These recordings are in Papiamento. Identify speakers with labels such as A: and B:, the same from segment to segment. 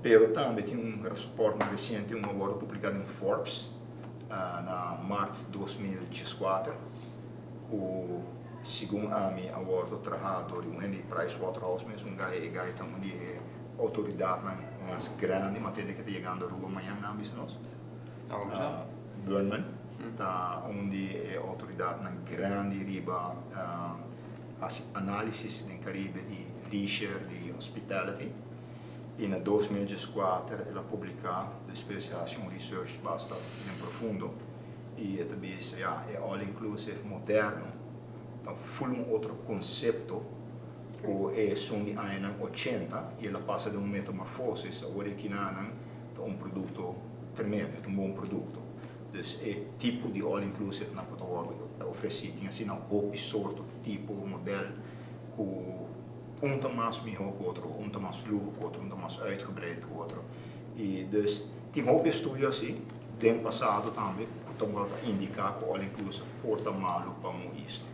A: Pero tambe tin un rapport reciente, un awor publica den Forbes na maart 2014, cu segun ami a wordo traha door un hende Pricewaterhouse mes, un guy, e guy ta un di autoridad mas grandi, ma tende cu ta yegando Aruba mañan nan bisa nos. Burnman ta un di autoridad grandi riba analisis den Caribe di leisure, di hospitality. Y na 2014 el a publica, despues a haci un research basta den profundo, y e ta bisa, ja, e all inclusive moderno, ta full un otro concepto cu esun di aña 80 y el a pasa den un metamorfosis, awor aki nan ta un producto tremendo, un bon producto. Dus e tipo di all inclusive nan cu ta ofreci, tin asina hopi sorto, tipo, model, cu un ta mas miho cu otro, un ta mas luho cu otro, un ta mas uitgebreid cu otro. Y dus, tin hopi estudio asina, den pasado tambe, cu ta indica cu all inclusive por ta malo pa un isla.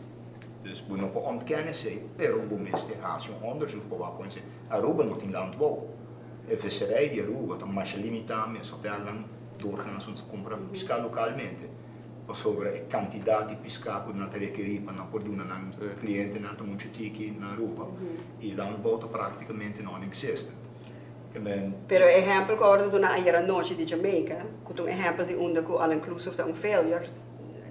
A: Dus bo no por ontkennen esey, pero bo mester haci un onderzoek pa wak con Aruba no tin landbouw. E visserij di Aruba ta mas limita mes, hotelnan doorgaans ta cumpra pisca localmente. Pasobra e cantidad di pisca cu nan ta requeri pa nan por duna nan clientenan ta mucho tiki na Aruba. Y landbouw ta practicamente non-existent.
B: Pero ehempel cu awor duna ayera nochi di Jamaica, cu un ehempel di unda cu all inclusive ta un failure,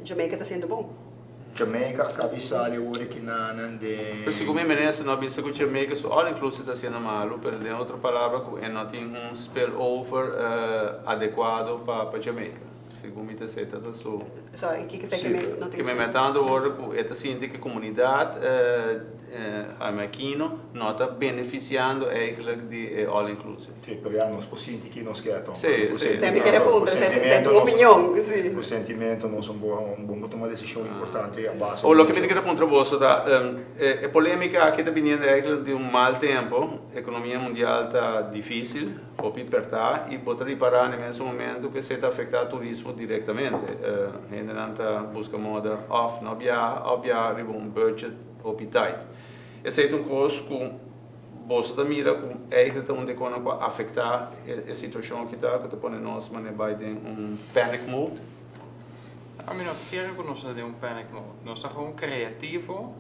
B: Jamaica ta siendo bon.
A: Jamaica a caba di sali awor aki na de.
C: Pero segun mi minister no bisa cu Jamaica su all inclusive ta siendo malo, pero den otro palabra cu e no tin un spillover adecuado pa Jamaica. Segun mi ta ta su.
B: Sorry, kico ta cu no tin?
C: Cu mi metando ora cu e ta sinti cu comunidad jamaiquino no ta beneficiando eigenlijk di e all inclusive.
A: Si, pero ja, nos por sinti cu nos kier.
C: Si.
B: Semper kier punto, esey ta un opinion, si.
A: Cu sentimento nos un bon tuma decision importante a base.
C: O loke mi kier puntra boso ta, e polemica aki ta biniendo eigenlijk di un mal tempo, economia mundial ta dificil, hopi perta y bo ta ripara na e mesun momento cu esey ta afecta turismo directamente. Hendenan ta busca moda of no biaha of biaha riba un budget hopi tight. Esey ta un cos cu boso ta mira cu eigenlijk ta un di e cu a afecta e situacion aki ta, cu ta pone nos mane bay den un panic mode?
D: Ami no kier cu nos ta den un panic mode. Nos ta gewoon creativo,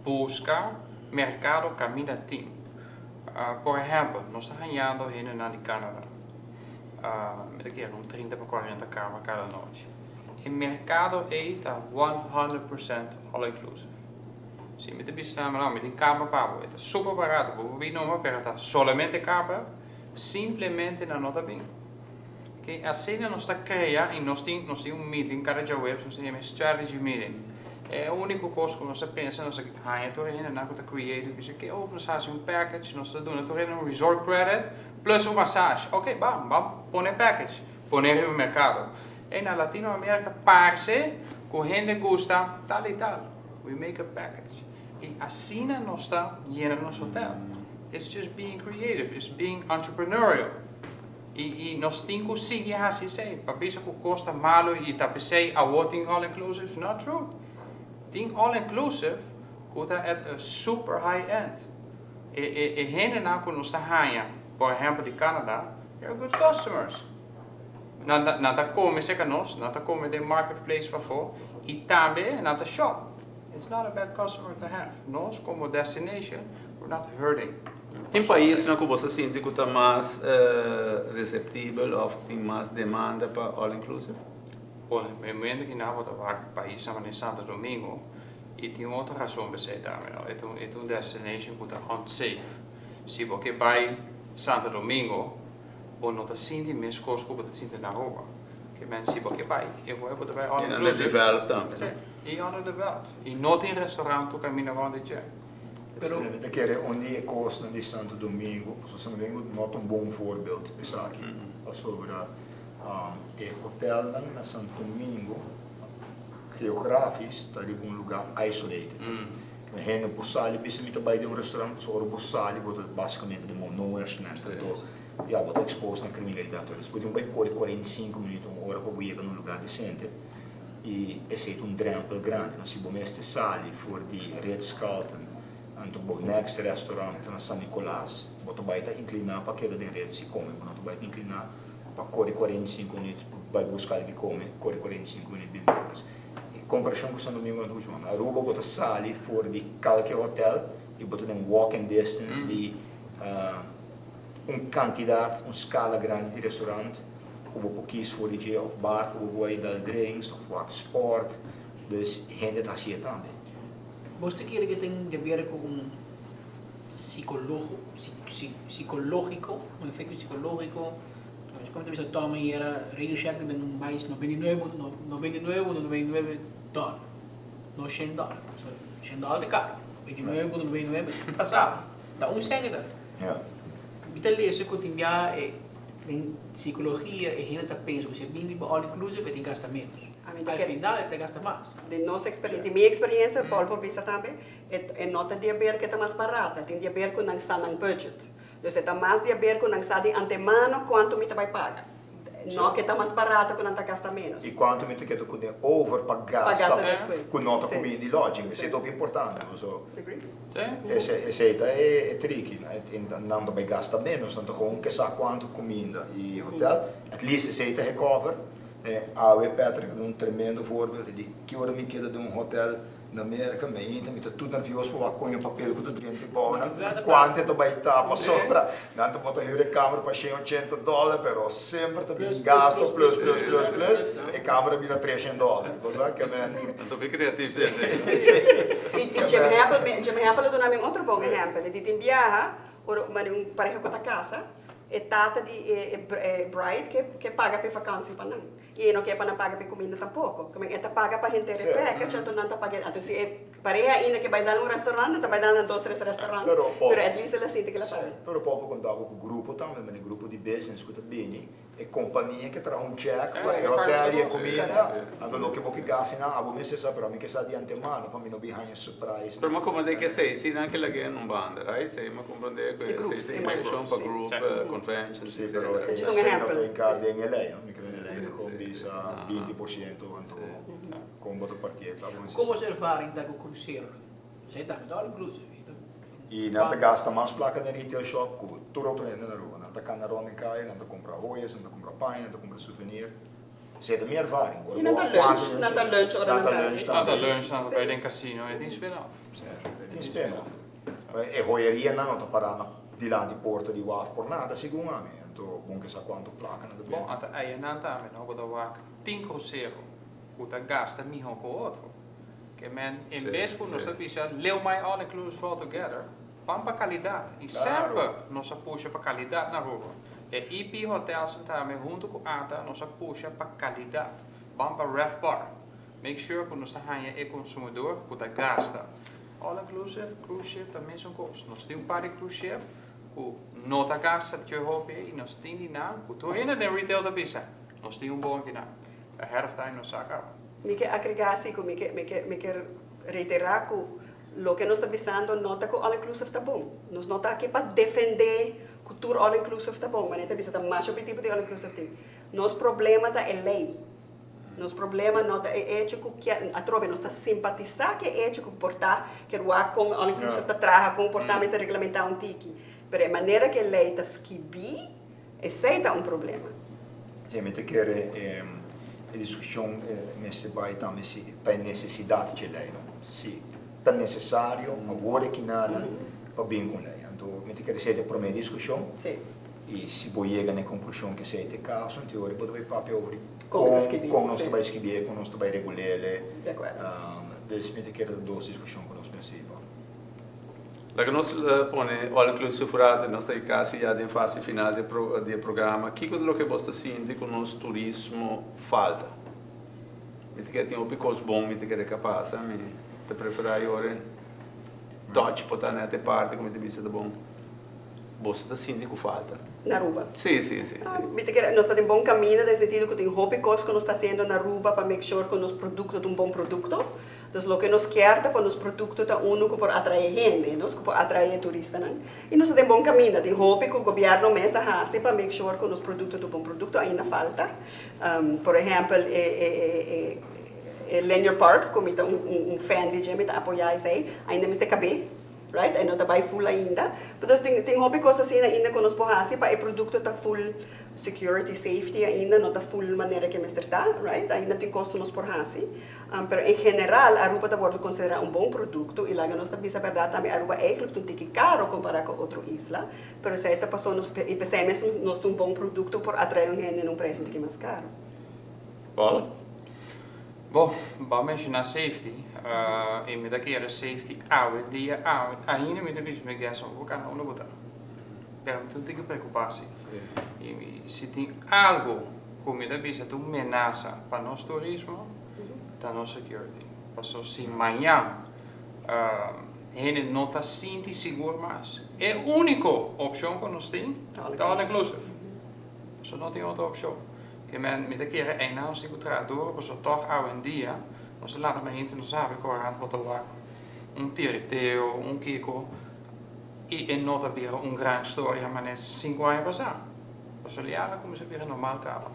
D: busca mercado caminda tin. Por ehempel, nos ta hañando hendenan di Canada. Mi ta kere un 30 pa 40 cama cada nochi. E mercado ey ta 100% all inclusive. Si mi ta bisa nan, mi tin cama pa bo, e ta super barato, bo por bin numa, pero ta solamente cama, simplemente nan no ta bin. Okay, asina nos ta crea y nos tin un meeting cada diahuebs, nos ta yama strategy meeting. E unico cos cu nos ta pensa, nos ta haña tur hendenan cu ta creative, bisa cu oh, nos haci un package, nos ta duna tur hende un resort credit plus un massage. Ok, bam, bam, pone package, pone riba mercado. E na Latinoamérica parce cu hende gusta tal y tal. We make a package. Y asina nos ta yena nos hotel. It's just being creative, it's being entrepreneurial. Y nos tin cu sigui haci esey. Pa bisa cu cos ta malo y ta pesey awor tin all inclusive, is not true. Tin all inclusive cu ta at a super high end. E hendenan cu nos ta haña, por ehempel di Canada, they're good customers. Nan ta come cerca nos, nan ta come den marketplace pafo y tambe nan ta shop. It's not a bad customer to have. Nos como destination, we're not hurting.
C: Tin paisnan cu bo ta sinti cu ta mas receptivo of tin mas demanda pa all inclusive?
D: Bueno, na momento cu nos ta pais manera Santo Domingo y tin otro rason pa tambe, no? E ta un destination cu ta unsafe. Si bo bay Santo Domingo, bo no ta sinti mes cos cu bo ta sinti na Aruba. Kiermen si bo bay, y bo bay all
C: E
D: inclusive.
C: Underdeveloped tambe.
D: Si, y underdeveloped. Y no tin restaurant cu caminda rond di dje.
A: Pero mi ta kere unda e cos di Santo Domingo, Santo Domingo no ta un bon voorbeeld esaki. Sobre e hotel na Santo Domingo geografisch ta riba un lugar isolated. Hende por sali bisa mi ta bay den un restaurant, so ora bo sali bo ta basicamente den nowhere land. Anto, ja, bo ta exposed na criminalidad. Dus bo tin bay core 45 minuut, un ora pa bo yega na un lugar decente. Y esey ta un drempel grandi. No, si bo mester sali for di Ritz Carlton, anto bo next restaurant na San Nicolas, Bo ta bai ta inkliná pa keda den Ritz i kome, bo no ta bai ta inkliná pa kore 45 minüt bai buska algu di kome, kore 45 minüt bin bek. Dus e komparashon ku Santo Domingo no ta muchu bon. Na Aruba bo ta sali for di kalke hotel i bo ta den walking distance di un kantidat, un skala grandi di restaurant ku bo por kis for di dje òf bar ku bo por bai dal drinks òf wak sport. Dus hende ta hasié tambe.
E: Bos ta kere ke tin di ber ku un psicologo, psicológico, un efecto psicológico? Como ta bisa Tom ayera, Radio Shack ta bende un bais 99,99 dòler, no shen dòler. So, shen dòler ta karo, 99,99 ta pasá, ta un sèn e ta. Mi ta lesa ku tin bia e den psicologia e hende ta pensa ku si e bini riba all inclusive e tin gasta ménos. Al final e ta gasta mas.
B: Den nos experiencia, den mi experiencia, Paul por bisa tambe, e no ta di haber cu e ta mas barata, tin di haber cu nan sa nan budget. Dus e ta mas di haber cu nan sa di antemano cuanto mi ta bay paga. No cu e ta mas barata cu nan ta gasta menos.
A: Y cuanto mi ta keda cu den over pa gasta cu no ta cuminda y lodging. Esey ta hopi importante. Paso esey ta e tricky. Nan ta bay gasta menos, nan ta gewoon ke sa cuanto cuminda y hotel. At least esey ta e cover. Awe Patrick a duna un tremendo voorbeeld di ki ora mi keda den un hotel na Merca, mi ainda mi ta tur nervioso pa wak kon e papel ku ta drenta e bounan, kuantu e ta bai ta pasobra nan ta bota hür e kamer pa shen ochenta dòler pero semper ta bin gasto plus plus plus plus e kamer a bira treshen dòler, bo sa ke men.
C: Nan ta hopi kreatief den esei.
B: I Jim Happel, Jim Happel a duna mi un otro bon ehèmpel, e di tin biaha ora un pareha ku ta kasa, E tata di e bride ke ke paga p'e vakansi pa nan. I e no ke pa nan paga p'e kuminda tampoko. Komo e ta paga pa henter e package, anto nan ta paga. Anto si e pareha ainda ke bai dal un restaurant, nan ta bai dal na dos tres restaurant. Pero at least el a sinti ke el a paga.
A: Pero por por konta bo ku grupo tambe, mane grupo di business ku ta bini, e kompania ke traha un check pa e hotel i e kuminda, anto loke bo ke gasta nan abo mester sa, pero ami ke sa di antemano pa mi no bin haña surprise.
C: Pero mi a komprende ke esei si nan ke lag'é en un banda, right? Esei mi a komprende ku esei ta invitashon pa group, conventions,
A: Sí, pero esei no ta hinká den e lei, no? Mi cree den e lei ta kon bisa 20% anto kon bo ta partié ta bon.
E: Kon boso ervaring ta ku krusero? Esei tambe ta all inclusive.
A: I nan ta gasta mas plaka den retail shop ku tur otro hende na Aruba. Nan ta kana rond den kaya, nan ta kumpra hoyas, nan ta kumpra paña, nan ta kumpra souvenir. Esei ta mi ervaring.
B: I nan ta lunch, nan ta lunch ora nan
A: ta lunch
D: tambe. Nan ta lunch, nan ta bai den casino, e tin spin-off.
A: Sí, e tin spin-off. E hoyerianan no ta pará na dilanti porta di waf por nada, segun ami. Anto bon ke sa kuantu plaka nan ta bende.
D: Bon, ata eyanan tambe no bo ta wak tin krusero ku ta gasta mihó ku otro. Ke men en bes ku nos ta bisa leu mai all inclusive all together, ban pa kalidat. I semper nos a pusha pa kalidat na Aruba. E EP Hotels tambe huntu ku ata nos a pusha pa kalidat. Ban pa RevPAR. Make sure ku nos ta haña e konsumidor ku ta gasta. All inclusive, cruise ship ta mesun kos. Nos tin un par di cruise ship ku no ta gasta tjeu hopi i nos tin di nan ku tur hende den retail ta bisa, nos tin un bon akinan. Ahead of time nos sa kaba.
B: Mi ke agregá si ku mi ke mi ke mi ke reiterá ku loke nos ta bisando no ta ku all inclusive ta bon. Nos no ta aki pa defendé ku tur all inclusive ta bon. Manera ta bisa ta masha hopi tipo di all inclusive tin. Nos problema ta e lei. Nos problema no ta e echo ku kier atrobe nos ta simpatisá ku e echo ku por ta kier wak kon all inclusive ta traha, kon por ta mester reglamentá un tiki. Pero e manera ku e lei ta skibí Esei ta un problema.
A: Sí, mi ta kere e diskushon mester bai tambe si pa e nesesidat dje lei, no? Si ta nesesario awor e kinana pa bin ku un lei. Anto mi ta kere esei ta e promé diskushon. I si bo yega na e konklushon ku esei ta e kaso, anto ora bo ta bai papia over di kon nos ta bai skibié, kon nos ta bai regul'é. Dus mi ta kere ta dos diskushon ku nos mester hiba.
C: Laga nos pone all inclusive un rato, nos ta casi ya den fase final di e programa. Kico ta loke bos ta sinti cu nos turismo falta? Mi ta kere tin hopi cos bon mi ta kere ca pasa, mi ta prefera yora touch por ta net e parti cu mi ta bisa ta bon. Boso ta sinti cu falta?
B: Na Aruba?
C: Sí, sí, sí, sí.
B: Mi ta kere nos ta den bon camino den sentido cu tin hopi cos cu nos ta haciendo na Aruba pa make sure cu nos producto ta un bon producto. Dus loke nos kier ta pa nos produkto ta unu ku por atraé hende, nos ku por atraé turistanan. I nos ta den bon kaminda. Tin hopi ku gobièrnu mes a hasi pa make sure ku nos produkto ta un bon produkto, ainda falta. Por ehèmpel e e e Linear Park ku mi ta un un fan di dje, mi ta apoyá esei, ainda mester kab'é. Right? E no ta bai full ainda. Pero tin tin hopi cos asina ainda cu nos por haci pa e producto ta full security, safety ainda no ta full manera cu mester ta, right? Ainda tin cos cu nos por haci. Pero en general Aruba ta wordo considera un bon producto y laga nos ta bisa berdad tambe Aruba eigenlijk ta un tiki caro compara cu otro isla, pero esey ta paso nos y pesey mes nos ta un bon producto por atrae un hende na un prijs un tiki mas caro.
C: Paul?
D: Bo, bo a menshoná safety, i mi ta kere safety awe dia awe, ainda mi ta bisa mi guest bo por kana unda bo ta, pero mi ta un tiki preokupá si. I si tin algu ku mi ta bisa ta un menasa pa nos turismo, ta nos security. Paso si mañan hende no ta sinti sigur mas, e úniko opshon ku nos tin ta all inclusive. Paso no tin otro opshon. Ke men, mi ta kere einan nos tin ku traha duro pasobra tòg awendia nos ta lanta mainta nos habri korant bo ta wak un tiriteo, un kiko i e no ta bira un gran storia manera sinku aña pasá. Pasobra ya a kuminsá bira normal kaba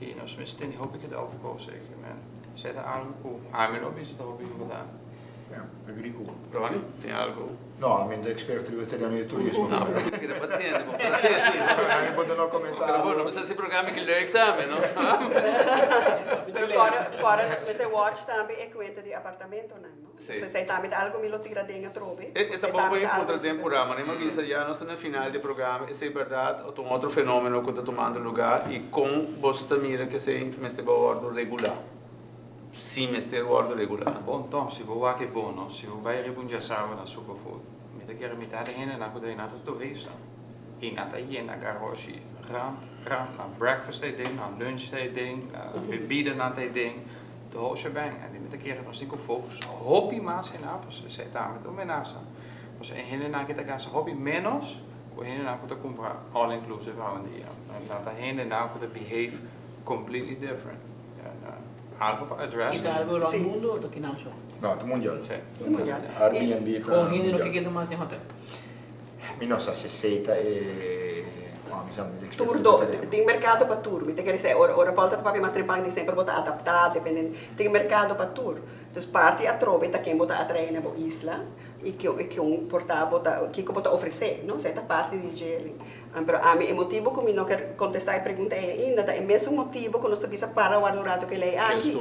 D: i nos mester tene hopi kidao ku kos ei. Ke men, esei ta algu ku ami lo bisa ta hopi importante.
A: Ja, agree ku.
C: Ronnie, tin algu?
A: No, ami no ta experto riba tereno di turismo.
C: No, pero bo kere patente, bo patente.
A: Ami bo ta no comentario.
C: Pero bo no bisa si programa ki leuk tambe, no?
B: Pero kòrda, kòrda nos mester watch tambe e kuenta di apartamentonan, no?
C: Si.
B: Esei tambe ta algu mi lo tira den atrobe.
C: E ta bon pa e puntra den programa. Nan a bisa ya nos ta na final di e programa, esei bèrdat o ta un otro fenomeno ku ta tumando lugá i kon boso ta mira ku esei mester bo wòrdu regulá? Si mester wòrdu regulá.
D: Bon Tom, si bo wak e bono, si bo bai riba un djasawa na Superfood, mi ta kere mitad di hendenan ku ta nan ta turista i nan ta yena garoshi rand rand, nan breakfast ta den, nan lunch ta den, nan bebidanan ta den, the whole shebang. En mi ta kere nos tin ku focus hopi mas hina, pasobra esei tambe ta un menasa. Pasobra e hendenan ke ta gasta hopi menos ku e hendenan ku ta kumpra all inclusive awendia. Nan ta hendenan ku ta behave completely different. Algo pa address.
E: I ta algo rond mundo o ta kinan so?
A: No, ta mundial.
D: Si.
B: Ta mundial.
A: Airbnb ta mundial.
E: Con hende no ke keda mas den hotel?
A: Mi no sa si esey ta e Juan mi sa mi ta
B: Tur do, tin mercado pa tur. Mi ta kere sey ora ora Paul ta papia mas trempan di semper bo ta adapta depende tin mercado pa tur. Dus parti atrobe ta ken bo ta atrae na bo isla y kion por ta bo ta kiko bo ta ofrece no esey ta parti di djeli. Pero ami e motibu ku mi no ker kontestá e pregunta ei ainda ta e mesun motibu ku nos ta bisa para warda un ratu ku e lei aki.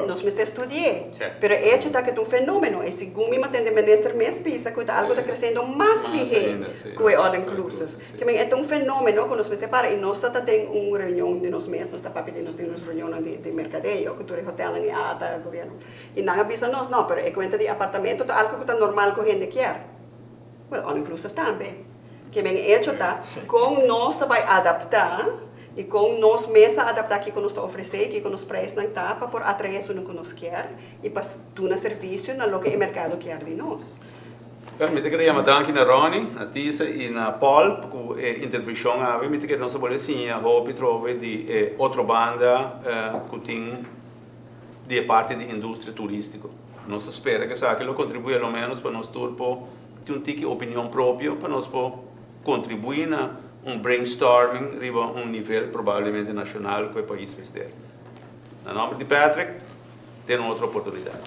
B: Nos mester studi'é. Pero e echo ta ku e ta un fenómeno i segun mi matende minister mes bisa ku e ta algu ta kresiendo mas lihé ku e all inclusive. Ke men e ta un fenómeno ku nos mester para i nos ta ta den un reunion di nos mes, nos ta papia di nos tin nos reunionnan di merkadeo ku tur e hotelnan i ata gobierno i nan a bisa nos no pero e kuenta di apartamento ta algu ku ta normal ku hende kier. Well, all inclusive tambe. Ke men echo ta kon nos ta bai adaptá i kon nos mes ta adaptá kiko nos ta ofresé i kiko nos preisnan ta pa por atraé esunnan ku nos kier i pa duna servisio na loke e merkado kier di nos.
C: Bueno, mi ta kere yama danki na Ronnie, na Tisa i na Paul ku e intervenshon awe. Mi ta kere nos a bolbe siña hopi trobe di e otro banda ku tin di e parti di industria turístiko. Nos ta spera ku esaki lo kontribuí a lo ménos pa nos tur por tin un tiki opinion propio pa nos por kontribuí na un brainstorming riba un nivel probablemente nashonal ku e pais mester. Na nòmber di Patrick, te un otro oportunidat.